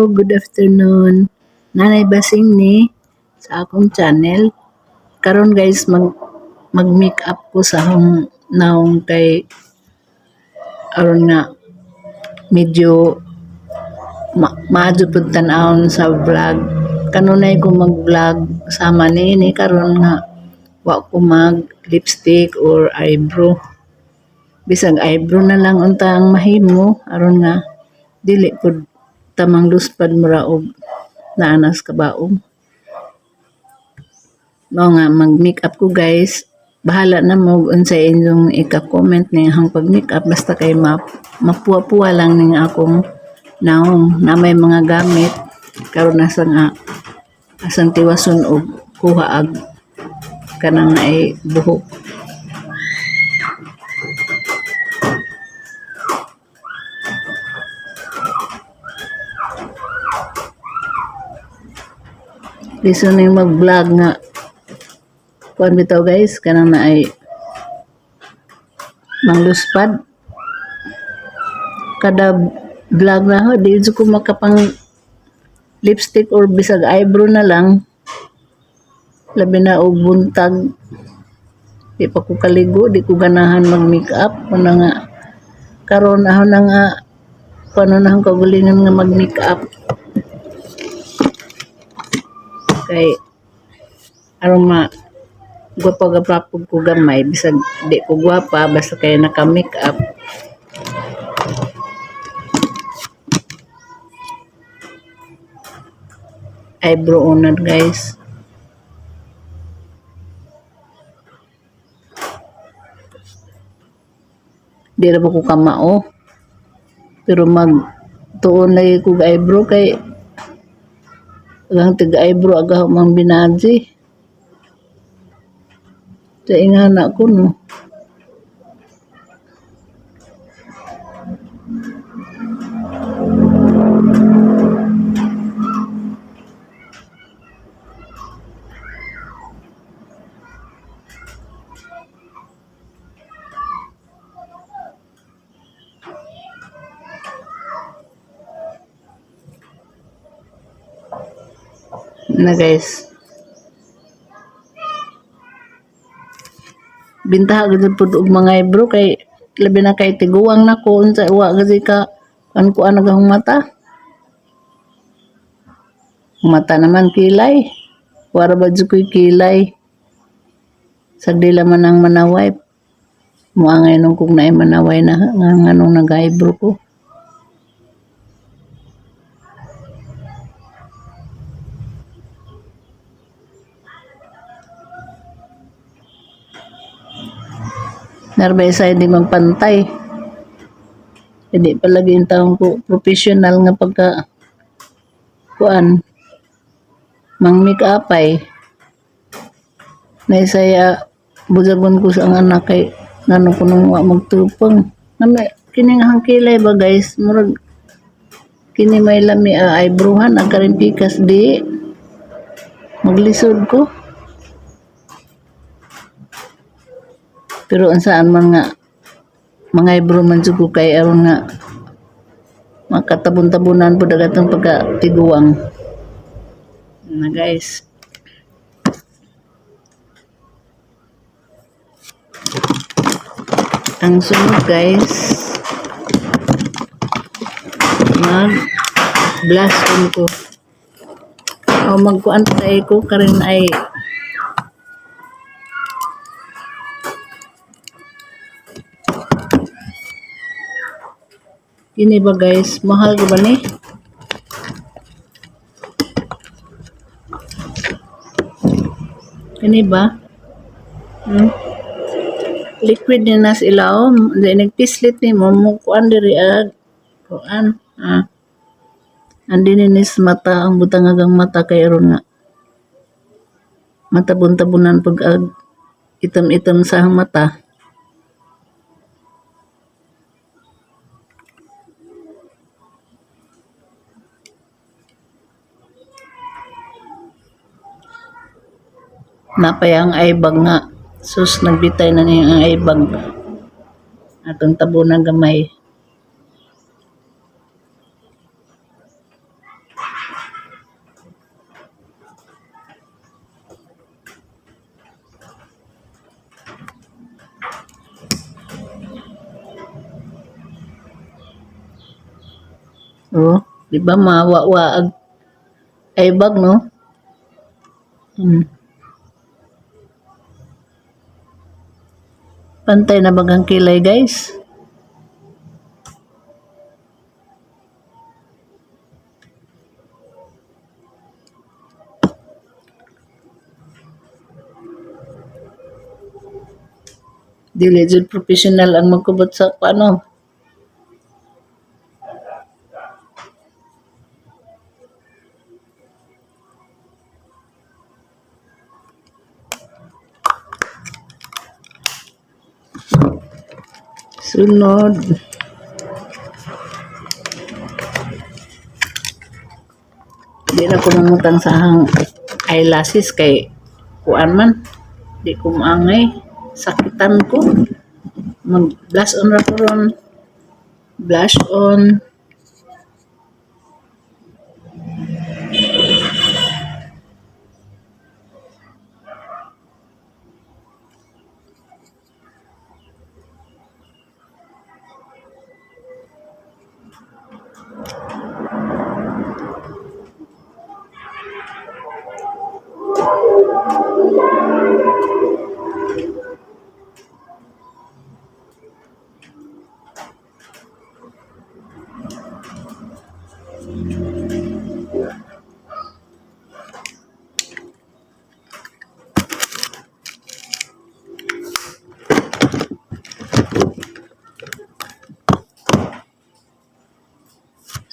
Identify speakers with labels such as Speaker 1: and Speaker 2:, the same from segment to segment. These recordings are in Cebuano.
Speaker 1: Hello, good afternoon. Nanay Basing ni sa akong channel. Karon guys, mag mag make-up ko sa akong naong kay aron nga medyo maadyo pud tan-awon sa vlog. Kanunay ko mag-vlog sama niini karon nga wa ko mag lipstick or eyebrow. Bisag eyebrow na lang unta ang mahimo aron nga dili pud tamang luspad mura og naa nas kabaong. Mao nga mag-makeup ko, guys. Bahala na mo unsay inyong ika-comment ning akong pag-makeup, basta kay mapuwa-puwa lang ning akong naong na may mga gamit karon nasa nga asang tiwason og kuha ag kanang naay buhok. Lisod ning mag-vlog nga kuan bitaw, guys, kanang naay mangluspad. Kada vlog na ho, di jud ko makapang lipstick or bisag eyebrow na lang, labi na og buntag di pa ko kaligo, di ko ganahan mag makeup. Kuna nga karon ako na nga kuno na akong kaugalingon nga mag makeup kay aron ma gwapa-gwapa ko gamay, bisag di ko gwapa basta kay naka makeup. Eyebrow una, guys. Di ra ba ko kamao, pero mag tuon lagi ko eyebrow kay ang tiga eyebrow agaw mang binaji sa ingana ko, no. Na, guys, bintaha gud pud og mga eyebrow kay labi na kay tiguang na ko, unsa wa gud ka kuan kuan nagahong mata. Mata naman, kilay. Wara ba jud ko'y kilay? Sagdi man ang manaway. Muangay nung kung naay manaway na nga nganong nag-eyebrow ko. Narbay sa hindi magpantay. Hindi palagi yung taong ko professional nga pagka kuan mang make up ay naisaya bujagon ko sa ang anak kay ngano ko nung wa magtupang. Nami kini nga ang kilay ba, guys, murag kini may lami eyebrowhan ang karin pikas, di maglisod ko. Pero ang saan man nga mga eyebrow man jud ko kay aron nga makatabon-tabunan pud ang atong pagka tiguang na, guys. Ang sunod, guys, mag blush on ko o magkuan pa ko karon ay kini ba, guys, mahal ko ba ni kini ba? Liquid ni nas ilawom, di nagpislit ni mo mo kuan diri ag kuan, ah. Andi ni nis mata ang butang agang mata kay aron nga matabon-tabunan pag ag itam-itam sa ang mata. Napay ang eyebag nga. Sus, nagbitay na niya ang eyebag. Atong tabunan gamay. Oh, di ba mawa-wa ag eyebag, no? Pantay na bagang kilay, guys. Dili jud professional ang magkubot sa ano. Sunod. Di na ko mangutang sa ahang eyelashes kay kuan man. Di ko maangay. Sakitan ko. Mag blush on ra ko ron. Blush on.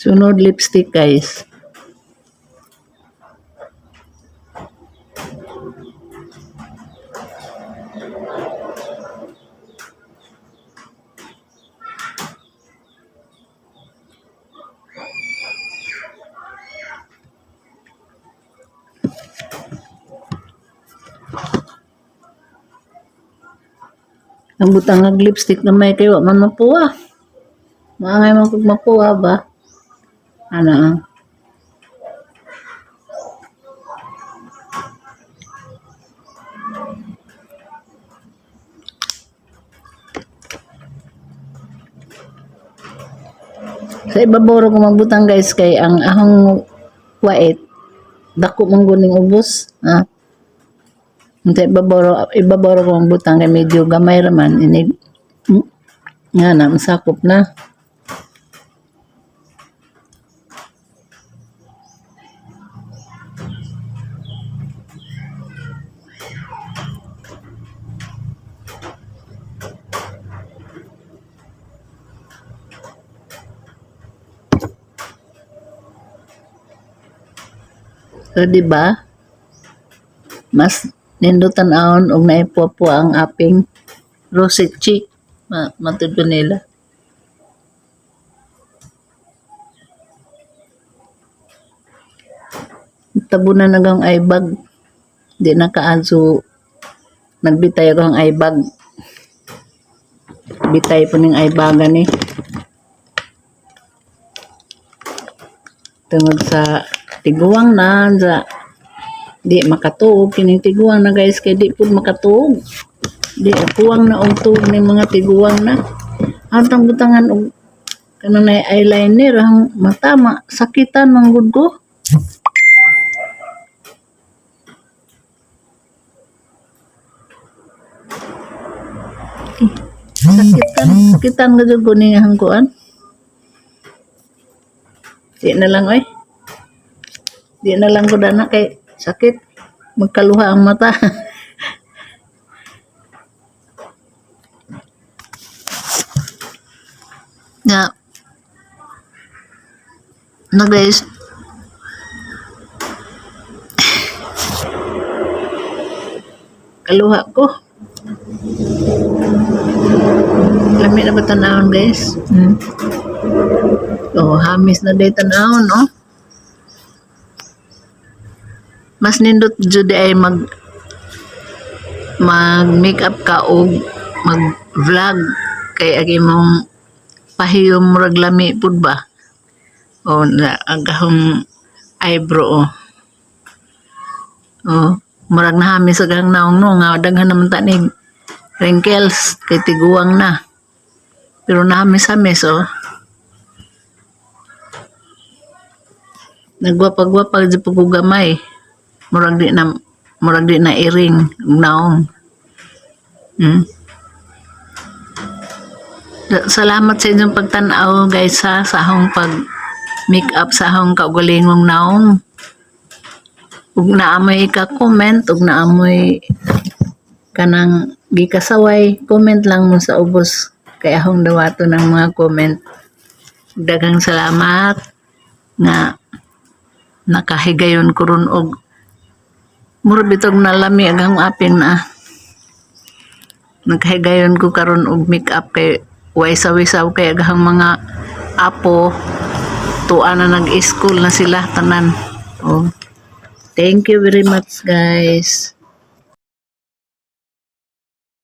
Speaker 1: Sunod lipstick, guys. Ang butang ng lipstick na may kay wa man mapuwa. Maangay man kog mapuwa ba? Ano ang sa ibabaw ra ko magbutang, guys, kay ang ahong white dako man guning ubos, ha. Sa ibabaw ra ko magbutang kay medyo gamay ra man inig nga na masakop na. So di ba? Mas nindot tan-awon og naipwa ang aping rosy cheek. Matud ba nila? Tabunan na ang eyebag. Di na kaazo nagbitay ako ang eyebag. Bitay po ning eyebagan ni. Tungod sa tiguang na sa di makatuog kining tiguang na, guys, kay di pud makatuog. Di kuwang na og tuog ning mga tiguang na. Atong butangan og kanang na eyeliner ang mata, sakitan man gud ko. Sakitan, sakitan ka jud ko ning ang kuan. Di na lang oy. Di na lang ko dana kay sakit. Magkaluha ang mata. Nga na, guys. Kaluha ko. Lami na ba tanawon, guys? Oh, hamis na day tanawon, no? Mas nindot jud ay mag mag makeup ka og mag vlog kay ang imong pahiyom murag lami pud ba. O na ang kahong eyebrow, oh. Oh, murag nahamis sa gang naong, no, nga daghan naman ta ni wrinkles kay tiguang na. Pero nahamis-hamis, oh. Nagwapa-gwapa jud pud ko gamay. Murag di na iring naong. Salamat sa inyong pagtan-aw, guys, ha, sa akong pag make up sa akong kaugalingong naong. Ug naa moy ka-comment ug naa moy kanang gikasaway, comment lang mo sa ubos kay akong dawaton ang mga comment. Daghang salamat nga nakahigayon ko ron og mura bitog nalami ang akong aping na. Nakahigayon ko karon og make up kay way saw-saw kay aghang mga apo tuwa na, nag-school na sila tanan. Oh. Thank you very much, guys.